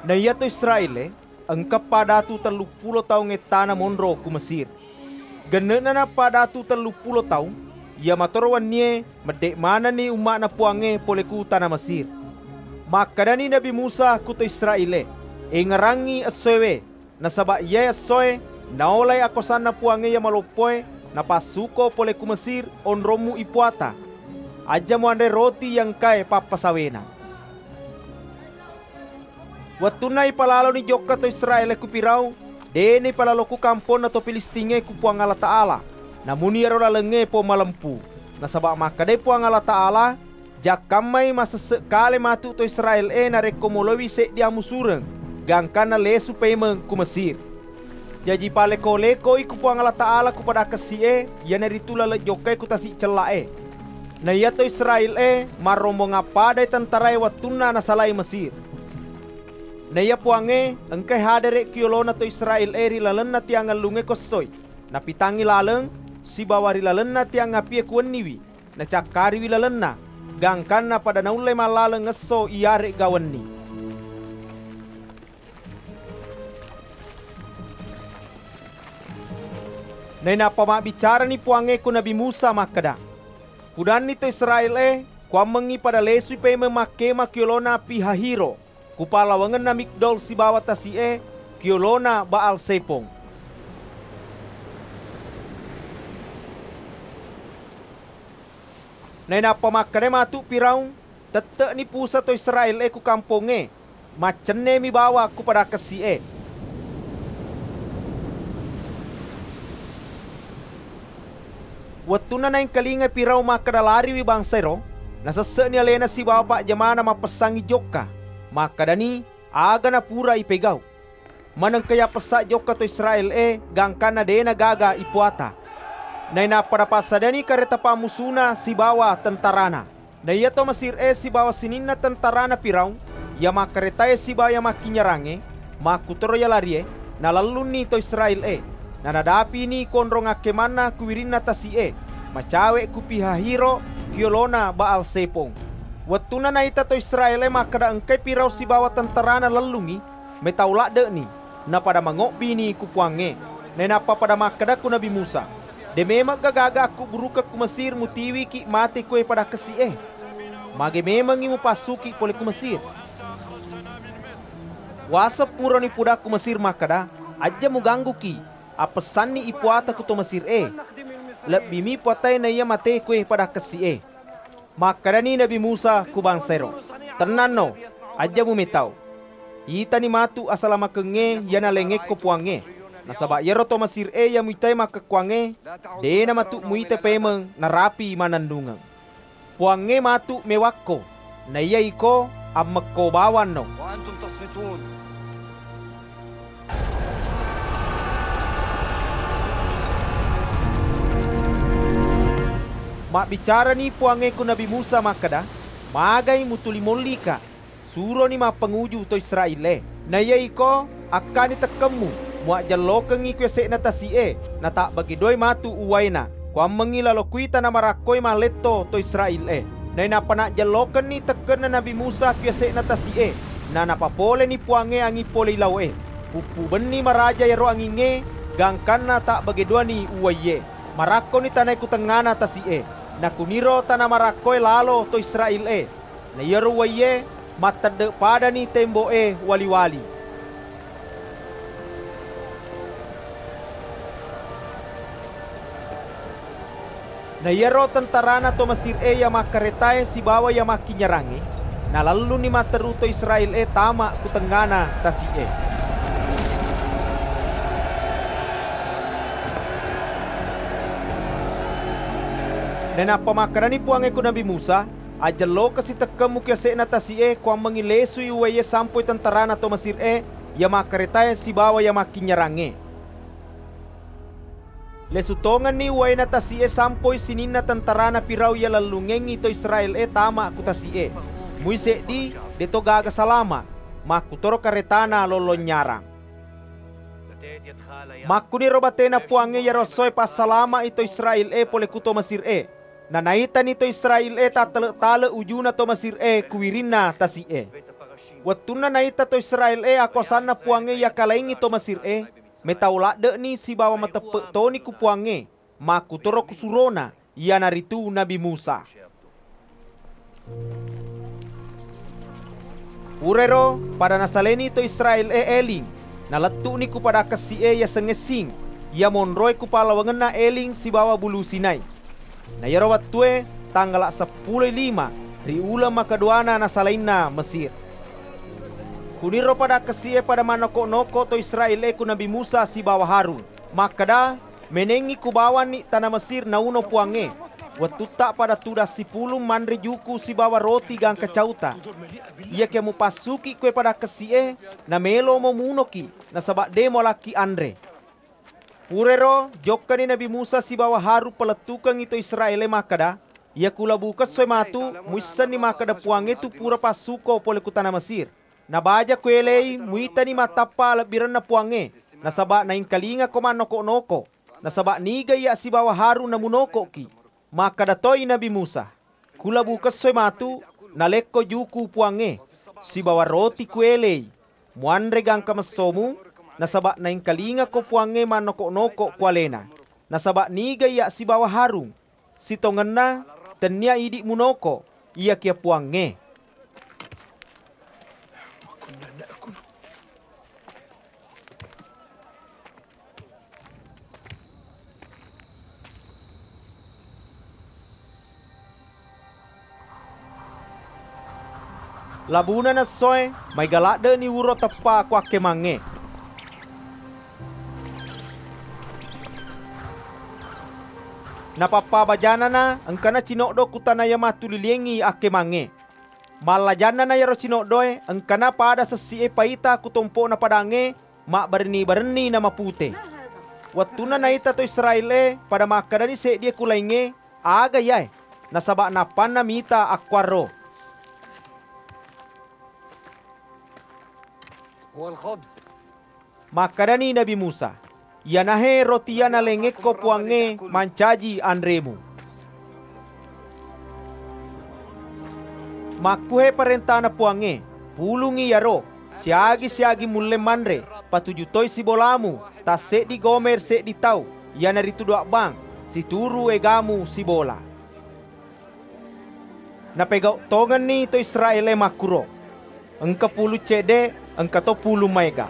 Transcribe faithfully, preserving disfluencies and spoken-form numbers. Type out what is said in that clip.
Na iya to Israél-é engka padatu telluppulo taung ettana monro ku Mesir. Genne'na nappadatu telluppulo taung, iya matoro wennié medde' manenni umma'na Puwangnge polé ku tana Mesir. Makkedani Nabi Musa ku to Israél-é, "Éngerangngi essoéwé, nasaba' iyaé essoé naolai akosanna Puwangnge iya maloppoé napassuko polé ku Mesir onrommu ipuwata. Aja muanré roti iya engkaé pappasawéna." Wettunna ipalaloni jokka to Israél-é ku Firaung, dé' naipalaloku kamponna to Filistingngé ku Puwang Allataala, namuni iyaro lalengngé pong malempu. Nasaba' makkedai Puwang Allataala, "Jakkammai masesse' kalé matu to Israél-é narékko moloiwi séddi amusureng, gangkanna lésu paimeng ku Mesir." Jaji paléko-lékoi ku Puwang Allataala ku pada kessi'é, iyanaritu laleng jokkaé ku tasi' cella'é. Na iya to Israél-é marrombongang padai tentaraé wettunna nasalai Mesir. Na iya Puwangnge engkai hadere' ku yolona to Israél-é ri lalenna tiang ellungngé ku essoi, napitangngi laleng sibawa ri lalenna tiang apié ku wenniwi, nacakkariwi lalenna, gangkanna pada naullé mallaleng esso iyaré'ga wenni. Nainappa mabbicarani Puwangnge ku Nabi Musa makkeda, "Pudanni to Israél-é kuwammengngi pada lésui paimeng makkéma ku yolona Pi-Hahiro, ku pallawangenna Migdol sibawa tasi'é ku yolona Baal-Zépon." Nainappa makkedai matu Firaung, "Tette'ni pusa to Israél-é ku kampongngé, maccennémi bawa ku pada kessi'é." Wettunna naéngkalingai Firaung makkeda lariwi bangsaéro, nasesse'ni aléna sibawa pajjamana mappessangngi jokka. Makkedani, "Aga napura ipégau'? Manengka yappessa' jokka to Israél-é gangkanna dé'na gaga ipuwata." Nainappa napassadani karéta pammusuna sibawa tentarana. Na iya to Mesir-é sibawa sininna tentarana Firaung, iya makkarétaé sibawa iya makkinnyarangngé, makkutoro iya larié, nalellunni to Israél-é. Nanadapini ku onrong akkémanna ku wirinna tasi'é, macawé' ku Pi-Hahiro, ku yolona Baal-Zépon. Wettunna naita to Israél-é makkeda engkai Firaung sibawa tentarana lellungngi, métau ladde'ni, napada mangobbini ku Puwangnge. Nainappa pada makkeda ku Nabi Musa, "Dé' mémegga gaga akkubburukeng ku Mesir mutiwiki' maté kué pada kessi'é? Magé mémengngi mupassuki' polé ku Mesir? Waseng purani pudakku Mesir makkeda, 'Ajja mugangguki', appessanni ipuwata ku to Mesir-é. Lebbimi ipuwataé naiya maté kué pada kessi'é.'" Makkedani Nabi Musa ku bangsaéro, "Tennanno, ajja mumétau. Itani matu asalamakengngé iya nalengngékko Puwangnge, nasaba' iyaro to Mesir-é iya muitai makkekkuwangngé, dé'na matu muitai paimeng narapi mannennungeng. Puwangnge matu méwakko, na iya iko ammekko bawanno." Mabbicarani Puwangnge ku Nabi Musa makkeda, "Magai mutuli mollika, suroni mappanguju to Israél-é. Na iya iko akkani tekkemmu, muajjellokengngi ku yasé'na tasi'é, natabbagé duwai matu uwaina, kuwammengngi lalo kui tana marakkoi mallétto to Israél-é." Nainappa najjellokenni tekkenna Nabi Musa ku yasé'na tasi'é, nanapapoléni Puwangnge anging polé ilao'é. Puppu benni maraja iyaro angingngé, gangkanna tabbagé duwani uwaié. Marakkoni tanaé ku tengngana tasi'é. Nakuniro tana marakkoé lalo to Israél-é. Na iyaro uwaié mattedde' padani témbo'é wali-wali. Na iyaro tentarana to Mesir-é iya makkarétaé sibawa iya makkinnyarangngé, nalellunni matteru to Israél-é tama ku tengngana tasi'é. Nainappa makkedani Puwangnge ku Nabi Musa, "Ajjellokessi tekkemmu ku yasé'na tasi'é, kuwammengngi lésui uwaié sampoi tentarana to Mesir-é, iya makkarétaé sibawa iya makkinnyarangngé." Lésu tongenni uwaina tasi'é sampoi sininna tentarana Firaung iya lellungngéngngi to Israél-é tama ku tasi'é. Mui séddi, dé'to gaga salama', makkutoro karétana lollong nyarang. Makkuniro baténa Puwangnge iyaro essoé passalama'i to Israél-é polé ku to Mesir-é. Nanaitani to Israél-é tattale'-tale' ujuna to Mesir-é ku wirinna tasi'é. Wettunna naita to Israél-é akuasanna Puwangnge iyakalaingngi to Mesir-é, métau ladde'ni sibawa mateppe' toni ku Puwangnge, makkutoro ku surona, iyanaritu Nabi Musa. Purairo pada nasaléni to Israél-é éling, nalettu'ni ku pada kessi'é yasengngé Sin, iya monroé ku pallawangenna éling sibawa Bulu Sinai. Na iyaro wettué tanggala' seppuloi lima ri uleng makaduwana nasalainna Mesir. Kuniro pada kessi'é pada mannoko'-noko' to Israél-é ku Nabi Musa sibawa Harun, makkeda, "Ménéngngi ku bawanni tana Mesir nauno Puwangnge. Wettutta pada tudang sipulung manré juku sibawa roti gangka cauta. Iyakiya mupassuki kué pada kessi'é, namélomo munoki, nasaba' dé' mualakki anré." Purairo jokkani Nabi Musa sibawa Harun palettukengngi to Israél-é makkeda, "Iya kulabukessoé matu, muissenni makkeda Puwangnge tu pura passuko polé ku tana Mesir. Na baja kuéléi muitani mattappa alebbirenna Puwangnge, nasaba' naéngkalingako mannoko'-noko', nasaba' niga iya' sibawa Harun namunoko'ki. Makkeda toi Nabi Musa, 'Kulabukessoé matu, nalékko juku Puwangnge, sibawa roti kuéléi, muanré gangka messomu, nasaba' naéngkalingako Puwangnge mannoko'-noko' ku aléna. Nasaba' niga iya' sibawa Harun, sitongenna tenniya idi' munoko', iyakiya Puwangnge.'" Labunana essoé, maéga ladde'ni uro teppa ku akkémangngé. Napappabajanana engkana cinoddo ku tana iya mattuliliéngngi akkémangngé. Mallajannana iyaro cinoddoé, engkana pada sessi'é paita ku tompo'na padangngé, mabbarenni-barenni namaputé. Wettunna naita to Israél-é, pada makkedani séddié ku laingngé, "Aga iyaé?" Nasaba' nappanna mita akkuwaro. Makkedani Nabi Musa, "Iyanahé roti iya nalengngekko Puwangnge mancaji anrému. Makkuhé paréntana Puwangnge, pulungngi iyaro, siagi-siagi mullé manré, patuju toi sibolamu, tasséddi gomér séddi tau, iyanaritu duwabbang, situru égamu sibola." Napégau' tongenni to Israél-é makkuro, "Engka pulung céddé, engkato pulung maéga.